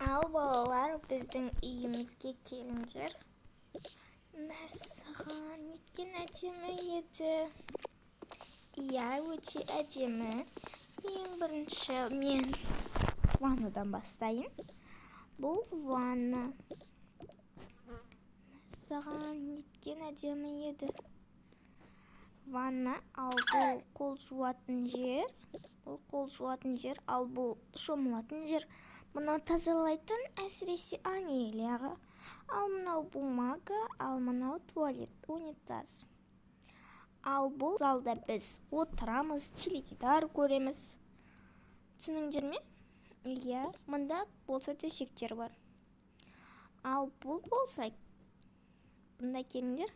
Ал балалар, біздің үйімізге келіңдер. Мәссаған, неткен әдемі еді. Иә, өте әдемі. Ең бірінші мен ваннадан бастайын. Бұл ванна. Мәссаған, неткен әдемі еді. Ванна, ал бұл қол жуатын жер. Бұл қол жуатын жер, ал бұл шомылатын жер. Мынау тазалайтын, әсіресе Анелияға. Ал мынау бумага, ал мынау туалет, унитаз. Ал бұл залда біз отырамыз, теледидар көреміз. Түсініңдер ме? Иә, мында болса төсектер бар. Ал бұл болса, бұнда келіңдер.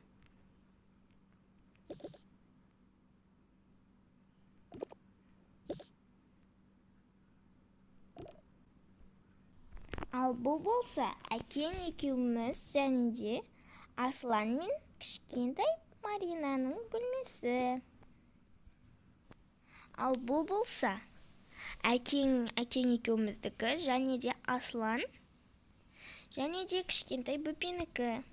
Ал бұл болса, әкең екеуміз және де Аслан мен кішкентай Маринаның бөлмесі. Ал бұл болса, әкең екеуміздікі және де Аслан және де кішкентай бөпенікі.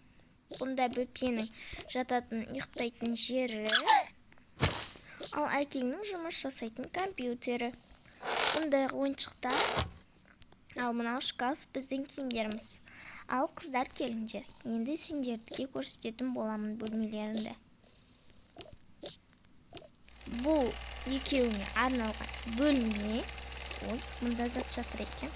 Бұнда бөпенің жататын, ұйықтайтын жері, ал әкеңнің жұмыс жасайтын компьютері. Бұндай ойыншықтар. Ал мынау шкаф, біздің киімдеріміз. Ал қыздар, келіңдер. Енді сендерге көрсететін боламын бөлмелеріңді. Бұл екеуіне арналған бөлме. Ой, мұнда зат жатыр екен.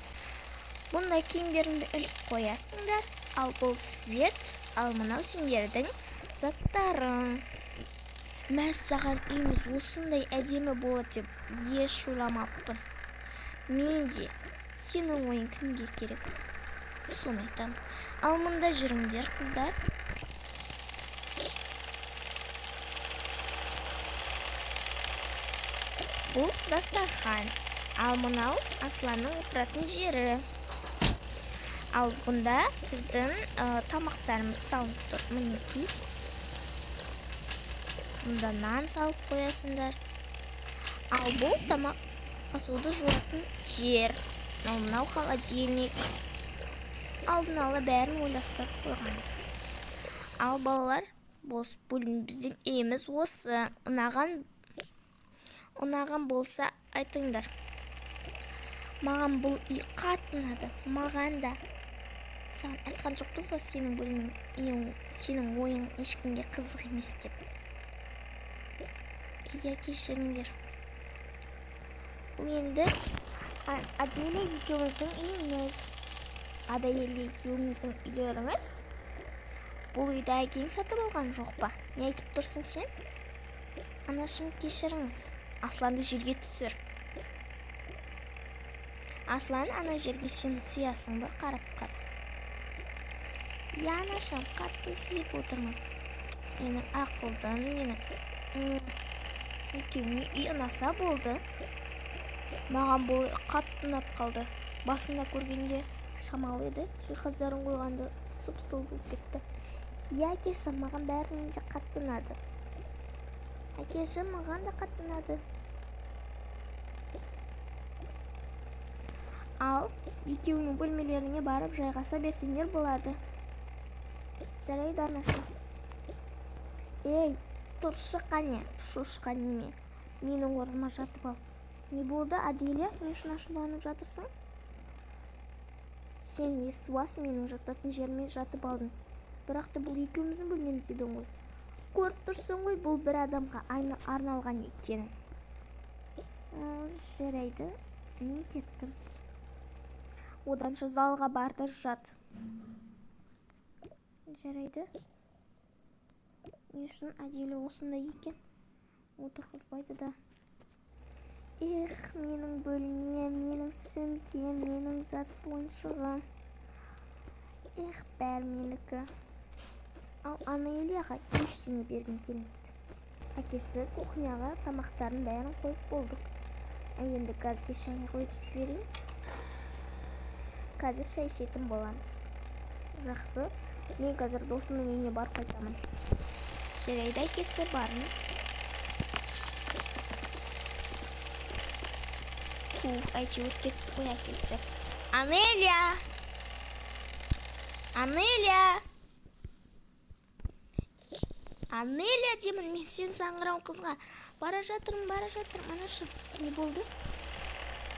Бұнда киімдеріңді іліп қоясыңдар. Ал бұл свет, ал мынау сендердің заттарың. Мәссаған, үйіміз осындай әдемі болады деп еш ойламаппын. Мен де, сенің ойың кімге керек? Соны айтамын. Ал мұнда жүріңдер, қыздар. Бұл дастархан. Ал мынау Асланның отыратын жері. Ал бұнда біздің тамақтарымыз салынып тұр. Мінекей. Мұнда нан салып қоясыңдар. Ал бұл тамақ асуды жуатын жер. Ал мынау холодильник. Алдын ала бәрін ойластырып қойғанбыз. Ал балалар, бос бөлме, біздің үйіміз осы. Ұнаған болса айтыңдар. Маған бұл үй қатты ұнады. Маған да. Саған айтқан жоқпыз ба, сенің бөлмең, үйің, сенің ойың ешкімге қызық емес деп. Иә, кешіріңдер. Бұл енді Аделя екеуміздің үйіміз. Аделя екеуміздің үйлеріңіз. Бұл үйді әкең сатып алған жоқ па? Не айтып тұрсың сен? Анашым, кешіріңіз. Асланды жерге түсір. Аслан, ана жерге сен сиясың ба? Қарап қара. Иә, анашым, қатты сыйып отырмын. Менің ақылдым, менің екеуіңе үй ұнаса болды. Маған бұл қатты ұнап қалды. Басында көргенде шамалы еді. Жиһаздарын қойғанда сұп-сұлу болып кетті. Иә, әкеші, маған бәрінен де қатты ұнады. Әкеші, маған да қатты ұнады. Ал екеуіңнің бөлмелеріңе барып жайғаса берсеңдер болады. Жарайды, анашым. Ей, тұршы қане, шошқа неме. Менің орныма жатып ал. Не болды, Аделя? Не үшін ашуланып жатырсың? Сен есуас, менің жататын жеріме жатып алдың. Бірақ та бұл екеуміздің бөлмеміз едің ғой. Көріп тұрсың ғой, бұл бір адамға арналған екенін. Жарайды, мен кеттім. Оданша залға бар да жат. Жарайды. Не үшін Аделя осындай екен? Отырғызбайды да. Эх, менің бөлмем, менің сөмкем, менің зат ойыншығым. Эх, бәрі менікі. Ал Анелияға ештеңе бергім келмейді. Әкесі, кухняға тамақтарын бәрін қойып болдық. Енді газге шай қойып жіберейін. Қазір шай ішетін боламыз. Жақсы, мен қазір досымның үйіне барып қайтамын. Жарайды, әкесі, барыңыз. Фу, әйтеуір кетті ғой әкесі. Анелия! Анеля! Анеля деймін мен сен саңырау қызға. Бара жатырмын, бара жатырмын. Анашым, не болды?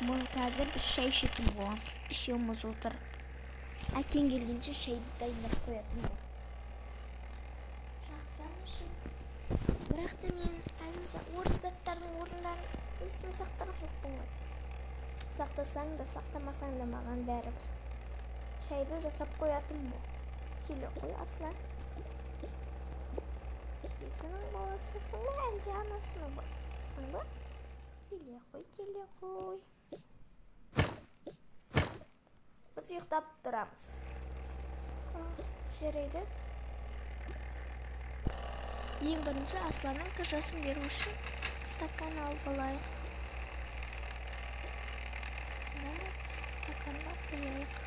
Мұны қазір біз шай ішетін боламыз. Үшеуміз отырып. Әкең келгенше шайды дайындап қоятын бол. Жақсы, анашым. Бірақ та мен әлі орын заттардың орындарын есіме сақтаған жоқпын ғой. Сақтасаң да, сақтамасаң да маған бәрібір. Шайды жасап қоятын бол. Келе қой, Аслан. Әкесінің баласысың ба, әлде анасының баласысың ба? Келе қой, келе қой. Біз ұйықтап тұрамыз. Жарайды. Ең бірінші Асланның кашасын беру үшін стакан алып алайық. Да, стаканға құяйық.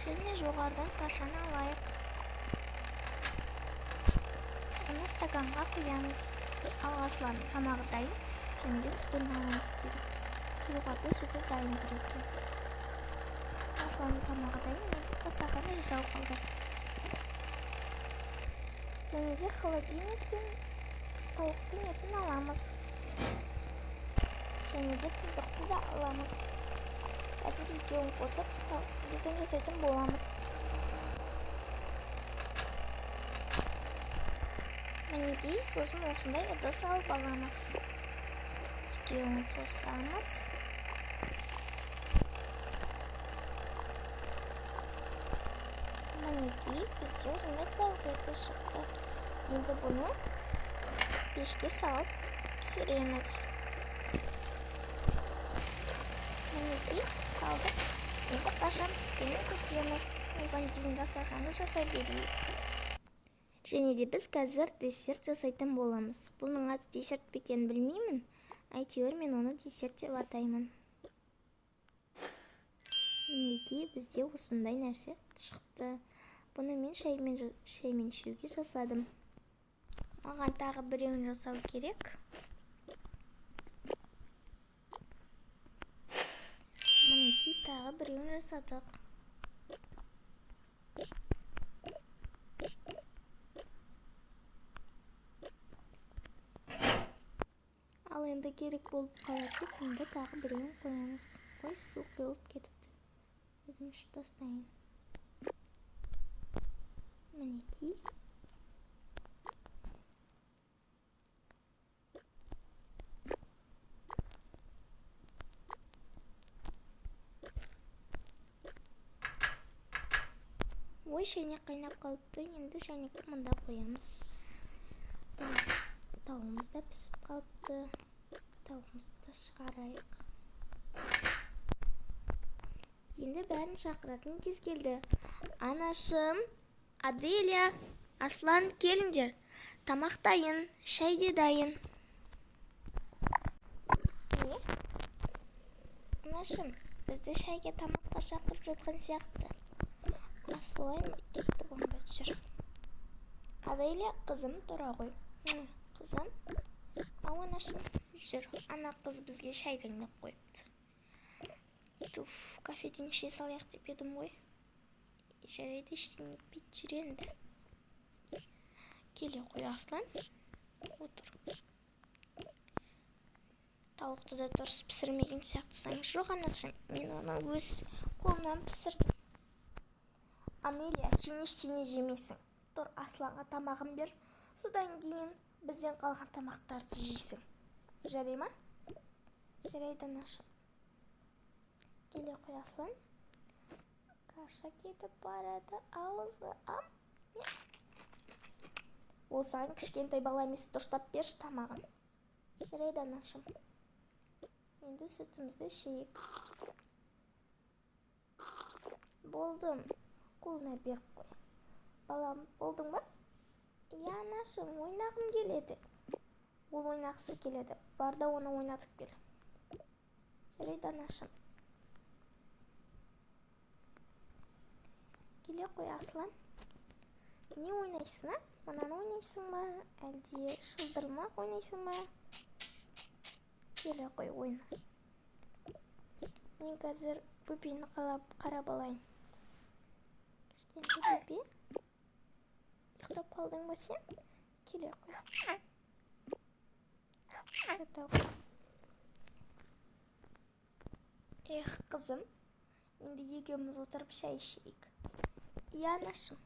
Және жоғарыдан кашаны алайық. Оны стаканға құямыз. Ал Асланның тамағы дайын, және де сүтін алуымыз керек біз. Жоғарыда сүті дайын тұр екен. Асланның тамағы дайын, енді дастарханды жасау қалды. Және де холодильниктен тауықтың етін аламыз. Және де тұздықты да аламыз. Қазір екеуін қосып етін жасайтын боламыз. Мінекей, сосын осындай ыдыс алып аламыз. Екеуін қосамыз. Мінекей, бізде осындай тауық еті шықты. Енді бұны пешке салып пісіреміз. Мінекей, салдық. Енді қашан піскенін күтеміз. Оған дейін дастарханды жасай берейік. Және де біз қазір десерт жасайтын боламыз. Бұның аты десерт пе екенін білмеймін. Әйтеуір мен оны десерт деп атаймын. Мінекей, бізде осындай нәрсе шықты. Бұны мен шаймен ішуге жасадым. Маған тағы біреуін жасау керек. Мінекей, тағы біреуін жасадық. Ал енді керек болып қалады деп, енді тағы біреуін қоямыз. Ой, су құйылып кетіпті. Өзім ішіп тастайын. Мінекей. Ой, шайнақ қайнап қалыпты. Енді шайнақты мында қоямыз. Тауығымыз да пісіп қалыпты. Тауығымызды да шығарайық. Енді бәрін шақыратын кез келді. Анашым, Аделя, Аслан, келіңдер. Тамақ дайын, шай де дайын. Не? Анашым, бізді шайға тамаққа шақырып жатқан сияқты. Солай ма? Кеттік онда, жүр. Аделя, қызым, тұра ғой. Қызым, ау анашым, жүр. Ана қыз бізге шай дайындап қойыпты. Туф, кафеден іше салайық деп едім ғой. Жарайды, ештеңе етпейді, жүр енді. Келе қой, Аслан. Отыр. Тауықты да дұрыс пісірмеген сияқтысың. Жоқ, анашым, мен оны өз қолымнан пісірдім. Анеля, сен ештеңе жемейсің. Тұр, Асланға тамағын бер. Содан кейін бізден қалған тамақтарды жейсің. Жарай ма? Жарайды, анашым. Келе қой, Аслан. Каша кетіп барады ауызға. Ам. Ол саған кішкентай бала емес, дұрыстап берші тамағын. Жарайды, анашым. Енді сүтімізді ішейік. Болдым. Қолына беріп қой. Балам, болдың ба? Иә, анашым, ойнағым келеді. Ол ойнағысы келеді. Бар да оны ойнатып кел. Жарайды, анашым. Келе қой, Аслан. Не ойнайсың, а? Мынаны ойнайсың ба? Әлде шылдырмақ ойнайсың ба? Келе қой, ойна. Мен қазір бөпені қарап алайын. Кішкентай бөпе, ұйықтап қалдың ба сен? Келе қой. Жата ғой. Эх, қызым, енді екеуміз отырып шай ішейік. Иә, анашым.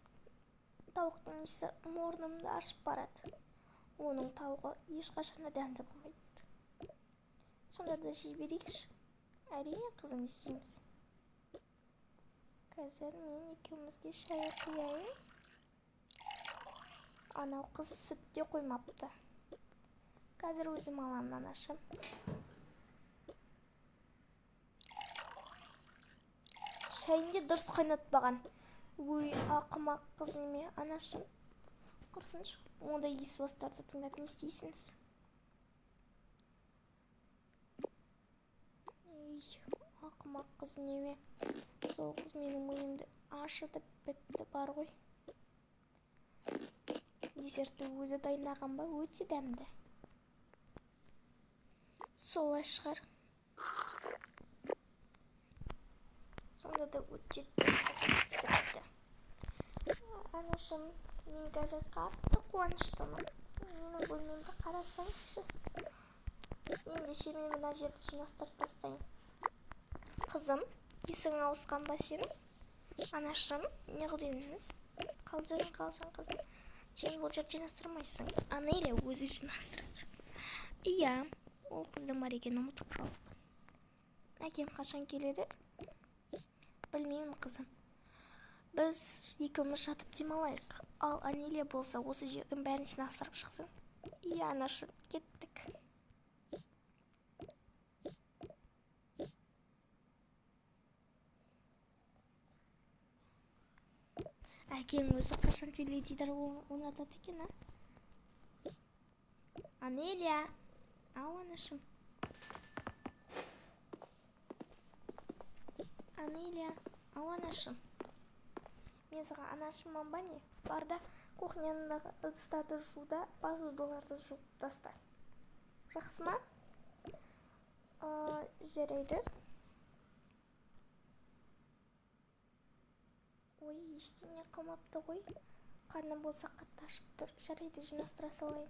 Тауықтың иісі мұрнымды ашып барады. Оның тауығы ешқашан да дәмді болмайды. Сонда да жей берейікші. Әрине, қызым, жейміз. Қазір мен екеумізге шай құяйын. Анау қыз сүт те қоймапты. Қазір өзім аламын, анашым. Шайын да дұрыс қайнатпаған. Өй, ақымақ қыз неме, анашым. Құрсыншы, ондай есуастарды тыңдап не істейсіңіз? Ей, ақымақ қыз неме. Сол қыз менің миымды ашытып бітті бар ғой. Десертті өзі дайындаған ба, өте дәмді. Солай шығар. Сонда да өте дәмді. Анашым, мен қазір қатты қуаныштымын. Менің бөлмемді қарасаңызшы. Ендеше мен мына жерді жинастырып тастайын. Қызым, есің ауысқан ба сенің? Анашым, не қыл дедіңіз? Қалжың, қалжың, қызым. Сен бұл жерді жинастырмайсың. Анеля өзі жинастырады. Иә, ол қыздың бар екенін ұмытып қалыппын. Әкем қашан келеді? Білмеймін, қызым. Біз екеуміз жатып демалайық. Ал Анеля болса осы жердің бәрін жинастырып шықсын. Иә, анашым, кеттік. Әкең өзі қашан теледидар орнатады екен, а? Анеля! Ау, анашым. Анеля! Ау, анашым. Мен саған анашыммын ба не? Бар да кухнядағы ыдыстарды жу да, посудаларды жуып таста. Жақсы ма? Жарайды. Ой, ештеңе қылмапты ғой. Қарным болса қатты ашып тұр. Жарайды, жинастыра салайын.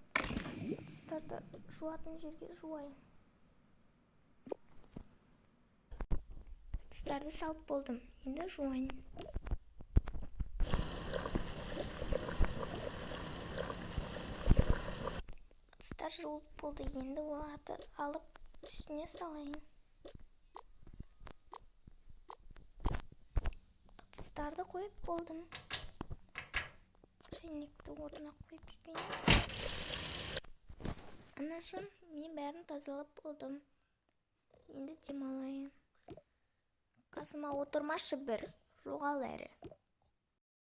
Ыдыстарды жуатын жерге жуайын. Ыдыстарды салып болдым. Енді жуайын. Ыдыстар жуылып болды. Енді оларды алып үстіне салайын. Ыдыстарды қойып болдым. Шәйнекті орнына қойып жіберейін. Анашым, мен бәрін тазалап болдым. Енді демалайын. Қасыма отырмашы бір, жоғал әрі.